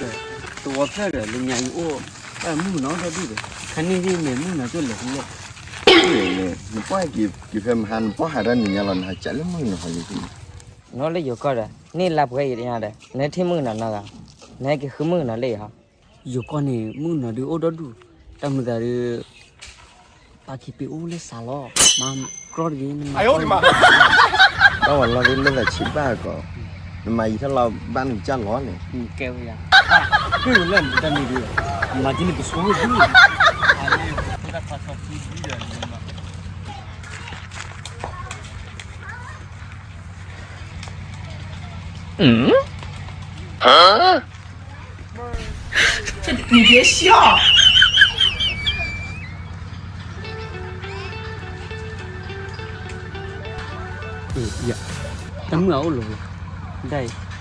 တဝီဖျၢၣ်ဒီး လၢညါအံၤအိၣ် မုၣ်ကနီၤဒီဒူၣ်ဒီး ခါန့ၣ်ဒ်မ့ၢ်မုၣ်ကနီၤကၠိၣ်လဲၤဖဲလဲၣ်. နပှၢ်က့ၤဖဲမဟါ နပှၢ်ဟးတၢ်နံၤညါလီၤ နဟးကးလၢမုၣ်ကနီၤဟီလံ. နအိၣ်လၢယိၤကီၢ်ဒီး န့ၢ်လါပှဲၤအံၤညါဒီး နထံၣ်မုၣ်ကနီၤနီတဂၤ, နဟဲက့ၤဃုမုၣ်ကနီၤလၢယဟီ. ယိၤကီၢ်န့ၣ် မုၣ်ကနီၤဒုးအိၣ်ဒီဒူၣ်, တၢ်မုာ်သးဒုး ပာ်က့ၤပ့ၤအိၣ်လၢစးလီၤ, မၤကြီတဂ့ၤ, နမၤကြီတဂ့ၤ, ဘၣ်ဝဲလီၤဒ်လၢသးဆံးဘၣ်ကီး, နမၤယံာ်ထီၣ်လီၤဘၣ်နကစၢ်လီၤန့ၣ်, ကဲဝဲယၤ, ပ့ၤဝဲလၢနတၢ်မံၤဒုး, မၤက့ၤန့ၣ်ပဆိဒုး, တၢ်မုၣ်အအိၣ်လီၤ, ဒ်အံၤ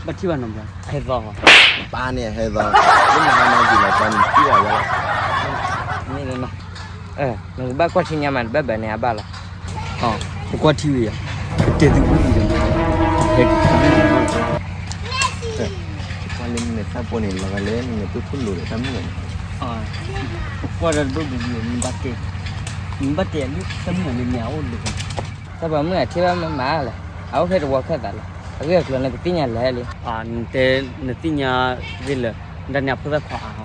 ဘၣ်ထံၣ်ဘၣ်နီတဘျီ, ဟဲသီ, ပၢ်န့ၣ်ဟဲသီ, လၢမဟါနီက့ၤလီၤပၢ်န့ၣ်ထံၣ်အဝဲလီၤ, မ့ၢ်လီၤနီၤ, နကဘၣ်ကွၢ်ထံညါမး တဘၣ်ဘၣ်န့ၣ်အဘၣ်လီၤ, ပကွၢ်ထံဝံၤယၤ, ပတဲသုအိၣ်အံၤဒီး, ဟဲက့ၤ ကွၢ်လၢနမဲာ်သၣ်ပိန့ၣ် လီၤဂာ်လၢနမဲာ်ပၢၢ်ခိၣ်လိၤဒီးတၢ်မုၣ်န့ၣ်, ပကွၢ်ဒီးတဘၣ်ဘၣ်, နဘၣ်တဲ, နဘၣ်တဲလၢတၢ်မုၣ်န့ၣ် မ့ၢ်အအိၣ်လၢ တၢ်ပှၤမုၣ်အထံၣ်ဘၣ်မးမးလဲၣ်, အအိၣ်ဖဲတဝီခၢၣ်သးလီၤ, အဂ့ၢ်အကျိၤနကသ့ၣ်ညါလဲၣ်လံ, နတဲ, နသ့ၣ်ညါသ့လၢ, ဒ်န့ၣ်အဖိသၣ်ခွါအါဟီ,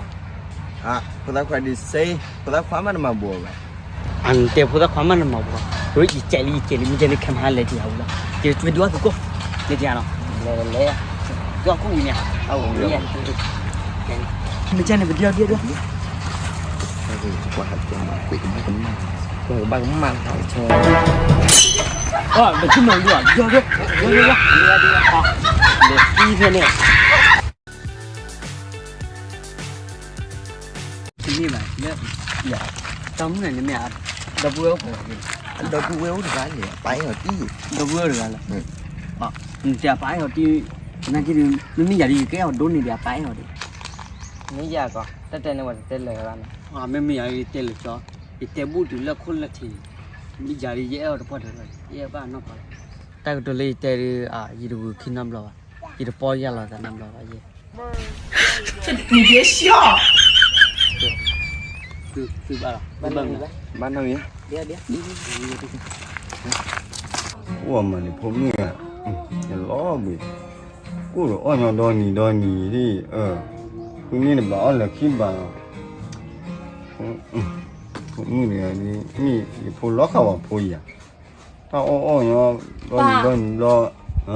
ဖိသၣ်ခွါဒ်စ့, ဖိသၣ်ခွါမးနမၤဘှီဘၣ်, နတဲဖိသၣ်ခွါမးနမၤဘှီ, ယကဲးလံ ယကဲးလံ မ့ၢ်ကဲလံ ခဲမဟါလဲၤက့ၤဟးဝံၤလီၤ, ကဲး ပဒုးအီၣ်သုကိၣ်, လဲၤက့ၤလီၤ, လဲၤလဲၤ, ဒုးအီၣ်ကိၣ်ဝံၤန့ၣ်, မ့ၢ်ကဲန့ၣ် ပဒုးအီၣ်ဒုးအီၣ်ဒုး ပကဘၣ်ကမၣ်, ပကဘၣ်ကမၣ်, ပကမၣ်, လဲၤသံဖဲန့ၣ်, တမ့ၢ်ဘၣ်, တၢ်မုၣ်န့ၣ်မ့ၢ်, ဒီပုၢ်ဝဲၢ်အိၣ်ဖဲလဲၣ်, ဒီပုၢ်ဝဲၢ်အိၣ်တဂၤန့ၣ် အပၢ်အဲၣ်အီၤတံၢ်, ဒီပုၢ်ဝဲၢ်အိၣ်တဂၤလီၤ, နတဲအပၢ်အဲၣ်အီၤတံၢ်, နာ်က့ဒီး မ့မ့ၢ်ယၤဒီး ယကအဲၣ်အီၤဒိၣ်န့ၢ်ဒံးအပၢ်အဲၣ်အီၤဒီး, မ့ၢ်ယၤကီး တၢ်တဲန့ၣ်ဝဲတတဲလၢၤဘၣ်န့ၣ်, မ့မ့ၢ်ယၤဒီး ယတဲလၢၤကၠီ, ယတဲဘူၣ်တုၤလၢခိၣ်လၢထံး, မ့ၢ်ယၤဒီး ယအဲၣ်အီၤတပှၢ်တၢၢ်လီၤ, ယအဲၣ်ဘၣ်နီၢ်ကီၢ်လီၤ, တၢ်ကတိၤလၢယတဲဒီး, ယတဂုာ်ခံနီတဘျီဘၣ်, ယတပီၢ်ယၢ်လီၤသးနီတဘျီဘၣ်ယဲ သုဘၣ်လီၤ, ဘၣ်နီၢ်ဂံၢ်, အိၣ်မးန့ၣ်ဖိမုၣ်, ယလီၤဘှံး, ကိၣ်ဒီးအီၣ်ညီဒီနံၤဒီနံၤဒ်, ဃုန့ၢ်တဘၣ်အီၣ်လၢခံဘၣ်လီၤ, ဖိမုၣ်န့ၣ်, မ့ၢ်ယဖိလီၤဃာ်ဝဲဖိယၤ, တၢ်အီၣ်အီၣ်ညီ, ဒီနံၤဒီနံၤဘျီ, ဘၣ်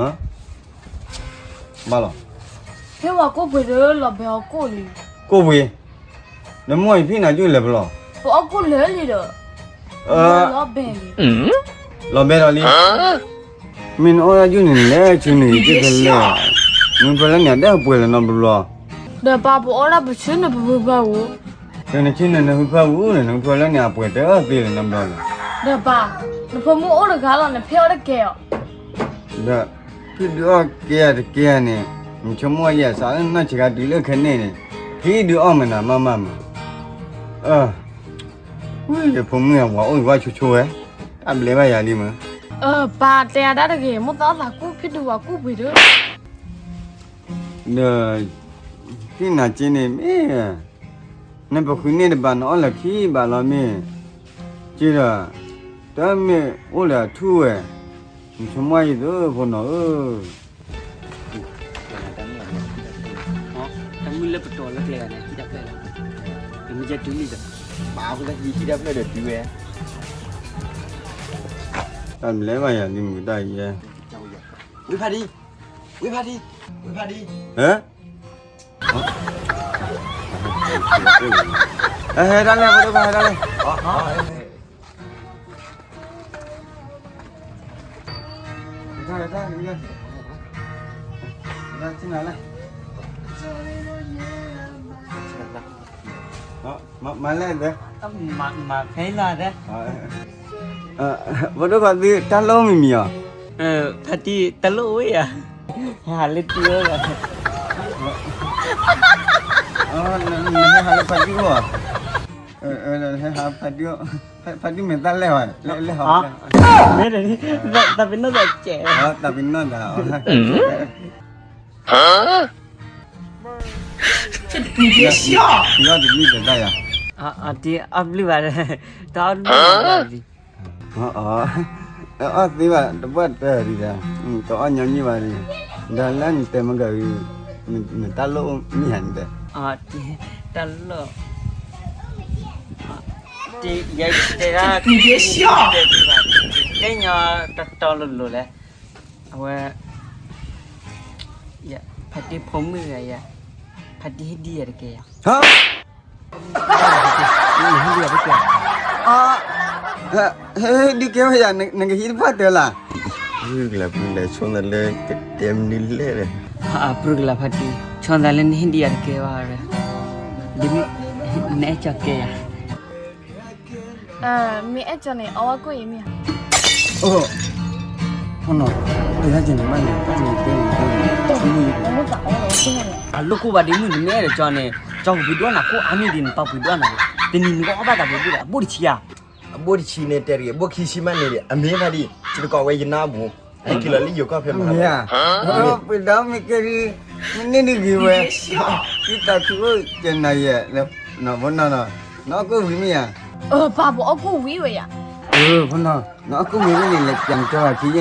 လီၤ, ဖဲဝဲကိၣ်ပှ့ၤဒီး လီၤဘဲအီၤကိၣ်လံ, ကိၣ်ပှ့ၤ, နမိၢ်ယဖံၣ်နၤကၠိလဲၤဖဲလဲၣ်, ပအီၣ်ကိၣ်လၢာ်လံဒီး, လီၤဘဲလံ, လီၤဘဲဒီးလံ, မ့ၢ်နအီၣ်ဒၣ်ကၠိန့ၣ် နလဲၤဆူန့ၣ်ကၠိဖဲလဲၣ်, နဖဲလဲၣ်န့ၣ် အတၢ်ပှဲၤလီၤနီတဘျီဘျီ, ဒီးပၢ်ပအီၣ်ဒၣ်ပဆၢန့ၣ် ပဖုဖၢပူၤ, ဒီးနဆၢန့ၣ် နဖုဖၢပူၤန့ၣ် နဖုဖၢလၢန့ၣ်အပှဲၤတသ့လၢၤနီတဘျီလၢၤ, ဒီးပၢ်, နဖိမုၣ်အိၣ်တဂၤလီၤ နဖံးအီၣ်တကဲအီၤ ဒီး, ဖံးဒုးအီၣ်ကဲတကဲန့ၣ်, နဆိကမိၣ်ယဲစးလၢနီၢ်ဆံးခါ တုၤလၢခဲန့ၣ်န့ၣ်, ဖံးဒုးအီၣ်မနုၤမးမးမး, အၢ, ဝံၤယဖိမုၣ်အဝၤအိၣ်ဝဲဆိဆိဝဲ, တၢ်ဘျဲဘၣ်ယၤလံမး, ပၢ်တဲအဒၣ်တဂ့ၤ မိၣ်သးအီၣ်သးကူၣ် ဖံးဒုးဝၤကူၣ်ပှ့ၤဒီး ဒီး, သ့ၣ်နၤက့န့ၣ်မ့ၢ်, နပဃုန့ၢ်တဘၣ် နအီၣ်လၢခံဘၣ်လီၤမ့ၢ်, က့ဒီး, တမ့ၢ်အိၣ်လၢအထူၣ်ဝဲ, နဆိကမိၣ်ယသုဖိနီၤဧၢ, တၢ်မုၢ်လၢပတီၤလၢကျဲဂၤန့ၣ် ဟံၣ်တၢ်ဖျၢၣ်လီၤ, မ့ၢ်ကဲတုၤလံဒီး, ဘၣ်အဃိသတးဟံၣ်ဟံၣ်တၢ်ဖျၢၣ်ဒီးတုၤဝဲ, တၢ်ဘျဲဘၣ်ယၤလံမုၢ်တၢ်ယဲ ဝ့ၢ်ဖးဒံ, ဝ့ၢ်ဖးဒံ, ဝ့ၢ်ဖးဒံ, ဟဲ, ဟဲတၢ်လဲၣ် ဖိဒိၣ်ခွါ ဟဲတၢ်လဲၣ်, ဟဲတၢ်လဲၣ်, မၤလဲၣ်, မၤဖဲလီၤဒဲး, ဖိဒိၣ်ခွါသု တၢ်လိၣ်မံၤမံၤအီၤ, ဖါတံၢ်တၢ်လိၣ်ဝဲယၤ, ဟဲဟးလၢတံၢ်အိၣ်လီၤ, ဟဲဟးလၢဖါတံၢ်အိၣ်, ဟဲဟးဖါတံၢ်အိၣ်, ဖါတံၢ်မဲာ်သၣ်လဲၣ်ဝဲ, လဲၤလဲၤဟး, မ့ၢ်တနံၤ, သးပ့ၤနီၣ်သးကဲး, သးပ့ၤနီၣ်သး, ဟါ ဟါ တံၤအီၣ်တဘျုးတၢ်ယၤ, တံၤအီၣ်ဘျုးဘၣ်, တအီၣ်ဘျုးဘၣ်, အီၣ်သ့ဘၣ်တပှၢ်တၢၢ်ဒံးဒီး, တအီၣ်ညီနုၢ်ဘၣ်ဒံး, ဒီးလၢနတဲမ့ၢ်ကဂ့ၤ, နတၢ်လိၣ်မ့ၢ်ယၤနတဲ, တၢ်လိၣ်, တဲဒၣ်, တဲညီတတီလိၤလိၤလဲၣ်, အဝဲ ဖါတံၢ်ဖိမုၣ်ဂၤယၤ, ဖါတံၢ်ဟ့ၣ်ဒံးယၤတကဲယၤ, ဟ့ၣ်ဒံးယၤတကဲ, ဟ့ၣ်ဒံးကဲဝဲယၤ, နကဟံးတပှၢ်တၢၢ်လၢ်, ပှၤကလၢ်ပှၤလဲၤဆီသးလၢကတဲမနုၤလဲၣ်, ပှၤကလၢ်ဖါတံၢ်, ဆီသးလၢနဟ့ၣ်ဒံးယၤတကဲဘၣ်, ဒ်မ့ၢ်နအဲၣ်ကၠီကဲယၤ မ့ၢ်အဲၣ်ကၠီန့ၣ် အီၣ်ဝဲကိၣ်အံၤမ့ၢ်ဧါ, အိၣ်, ဖနီၤ, တဟဲက့ၤန့ၣ်ဘၣ်န့ၣ် တၢ်န့ၣ်တဲန့ၣ်တဲန့ၣ်, အလိၣ်ကိၣ်ဘၣ်ဒ်မုၢ် နမ့ၢ်အဲၣ်ဒိးကၠီန့ၣ်, ကၠီကပှ့ၤဒိၣ်နၤကိၣ်အါမံၤဒ်န့ၣ် ပှၤပှ့ၤဒိၣ်နၤ, တနံၤနကအီၣ်ဘၣ်တၢ်ပှ့ၤဒိၣ်ဒီး အဘိၣ်တဆံဧါ, အဘိၣ်တဆံန့ၣ်တဲတဂ့ၤ, ဘိၣ်ခံဆံမးန့ၣ်ဒီး အမ့ၢ်ဖါဒံၣ်, ယတကိးဝဲယနါအပူၤ, ဟဲက့ၤလီၤလၢယိၤကီၢ်ဖဲမဟါ, ပှ့ၤဒီးမ့ၢ်ကဲဒ်, မ့ၢ်န့ၢ်ဒ်ဂ့ၤဝဲ, ယတၢ်ခုအိၣ်ကနၤယဲၢ်, နီၤဖိနီၤနီၤ, နအီၣ်ကိၣ်ဝံၤမ့ၢ်ဧါ, ပၢ်ပအီၣ်ကိၣ်ဝံၤဝဲယၤ, ဖိနီၤ, နအီၣ်ကိၣ်ဝံၤဝဲန့ၣ် လဲၤပျးနကၠီဂၤခံယ့ၢ်နီၤ,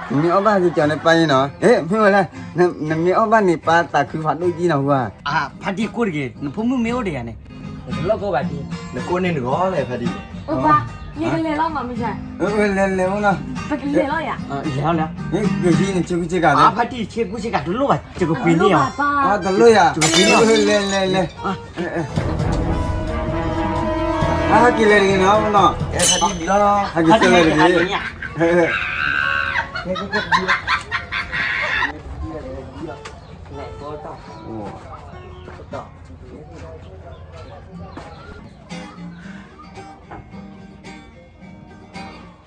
နမ့ၢ်အီၣ်ဘၣ်ကၠီန့ၣ်ပၢ်ယ့ၢ်နီၤ, မ့ၢ်ဝဲလဲၣ်, နမ့ၢ်အီၣ်ဘၣ်န့ၣ် ပၢ်သးခုဖးဒိၣ်ကံနီၤဟူဧါ, ဖါတံၢ်ကိၣ်တဂ့ၤ, နဖိမုၣ်မ့ၢ်အိၣ်ဒီးယၤန့ၣ်, နတလိၣ်ကိၣ်ဘၣ်ဒံး, နကိၣ်န့ၣ်နဂီၢ်လဲၣ်ဖါတံၢ်, ပၢ်, နကလဲၤလီၤမးမ့ၢ်ဧါ, လဲၤလဲၤမ့ၢ်နီၤ, ပကလဲၤလီၤယၤ, လဲၤလီၤ, ကဟံးနဆ့ကူဆ့ကၤ, ဖါတံၢ်ဆ့ကူဆ့ကၤတလိၣ်ဘၣ်, ယကပှ့ၤန့ၢ်အီၤ, တလိၣ်ယၤ, လဲၤလဲၤလဲၤ ဟဲက့ၤလဲၤတဂ့ၤနီၤ, ဟဲက့ၤလဲၤတဂ့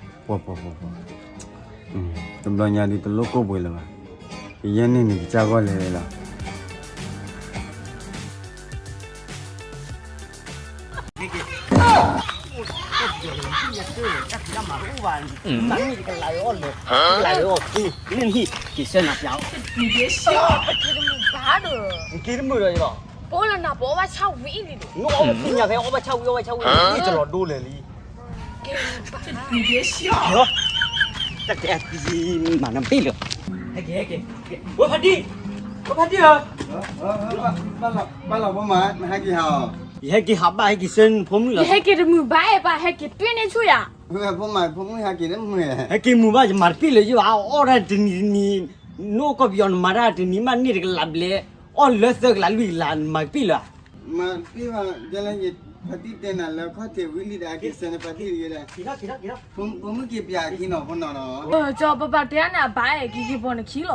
ၤ, ပှၤပှၤပှၤပှၤ, တဘျီညါဒ်တလိၣ်ကိၣ်ပှ့ၤလၢၤဘၣ်, ကယဲၢ်န့ၣ်န့ၣ် ကစၢ်ဂီၢ်လဲၤလီၤ. ပအိၣ်လၢနၤ ပအီၣ်ဘၣ်ဆၣ်ဝံၤလံဒီး, နအီၣ်ဘၣ်သ့ၣ်ညါဖဲအီၣ်ဘၣ်ဆၣ်ဝံၤ အီၣ်ဘၣ်ဆၣ်ဝံၤလံ ယလီၤဒိလဲၣ်လံ. ကဲ, တၢ်တဲအသံမၤနဘ့ၣ်လၢ, ဟဲက့ၤ ဟဲက့ၤ, ဝဲဖါတံၢ်, ဝဲဖါတံၢ်ဧၢ, ဘၣ်လီၤဘၣ်မး နဟဲက့ၤဟးအီၤ, ယဟဲက့ၤဟးဘၣ် ဟဲက့ၤဆၢနဖိမုၣ်လီၤ. ယဟဲက့ၤတမုာ်ဘၣ်အဲၣ်ဘၣ် ဟဲက့ၤတွံၢ်န့ၢ်ဆူၣ်ယၤ. ဖိမုၣ်ဟဲက့ၤတမုာ်, ဟဲက့ၤမုာ်ဘၣ် ယမၤတပ့ၢ်လၢၤယဘၣ် အီၣ်ဒၣ်တနံၤတနံၤ, နအိၣ်ကီၢ်ပယီၤနမၤတၢ်တနံၤမးန့ၢ်တကလးဘျဲၣ်, အီၣ်လၢသၢကလးလွံၢ်ကလး နမၤတပ့ၢ်လၢၤဧါ. မၤတပ့ၢ်ဘၣ် ဒ်လဲၣ်, ဖါတံၢ်တဲနၤလၢခီၣ်ထံးဝံၤလံဒီး က့ၤဆၢနဖါတံၢ်တဂ့ၤဒီး, ဖိမုၣ်က့ၤပျးခံနီၤ ဖိနီၤနီၤ. ကၠီ ပပာ်တဲန့ၣ် အဘၣ်အဲၣ် က့ၤက့ၤပိာ်နခံလီၤ.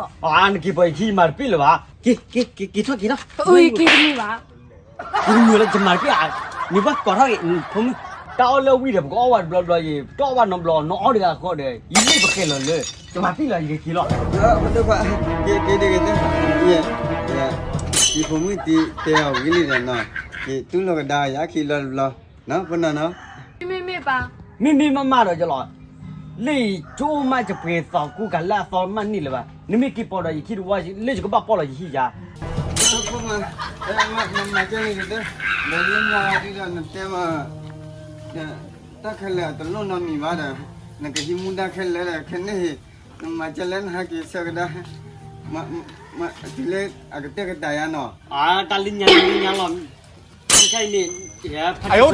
နက့ၤပိာ်ယခံ ယမၤတပ့ၢ်လၢၤဘၣ်, က့ၤ က့ၤ က့ၤထီၣ်က့ၤထီၣ်, က့ၤတမုာ်ဘၣ်, က့ၤတမုာ်လၢယမၤတပ့ၢ်ဧါ, နဘၣ်ကိးထီၣ်က့ၤ ဖိမုၣ်, တၢ်အီၣ်လၢဝံၤဒီး ပကအီၣ်ဘၣ်တဘျီဘျီအံၤ ပတအီၣ်ဘၣ်နီတဘျီ နအီၣ်တဂၤဃီဒီး ယမ့ၢ်ပဃဲၤလီၤလၢ ယမၤတပ့ၢ်လၢၤ ယက့ၤလီၤ. က့ၤ က့ၤတဂ့ၤ, ယဖိမုၣ်တံၤတဲအီၤဝံၤလံဒီးနီၤ, က့ၤတူၢ်လိာ်ကဒါယၤခံဘျီတဘျီ, ဖိနီၤနီၤ. မ့မ့ၢ်မ့ၢ်ပၢ်, မ့မ့ၢ်မ့ၢ်မးဒီးယလီၤ, လၢယကၠိမး ယပှ့ၤသီကူကၤလၢအသီမးန့ၢ်လၢၤဘၣ်, နမ့ၢ်က့ၤပိာ်ဒီးယခံတဝီ လၢယကဘၣ်ပိာ်လီၤယဟံၣ်ယၤ. မၤကဲန့ၣ်ကတၢၢ်, ဒီးလၢမၤဒ်ဒီးနတဲမး, တၢ်ခဲလၢာ်အတလိၣ်နီတမံၤဘၣ်ဒီး, နကဟံးမူဒါခဲလၢာ်ဒီး ခဲန့ၣ်ဟ့ၣ်, နမၤကဲလၢနဟဲက့ၤဆၢကဒါ, တုၤလၢအကတဲာ်ကတီၤယၤနီၤ. တၢ်လၢညါလၢညါလီၤ. ခဲအံၤန့ၣ်,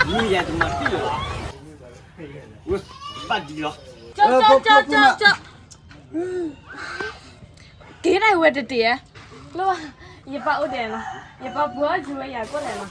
မ့ၢ်ယၤတမၤတံၢ်လၢၤဘၣ်, ဘၣ်ဒ်လီၤ. က့ၤဒၣ်ဝဲတတ့ၢ်, လၢ, ယပၢ်အိၣ်ဒဲးလီၤ, ယပၢ်ပှ့ၤအီၣ်ယၤဝဲယၤကိၣ်လဲၣ်လီၤ.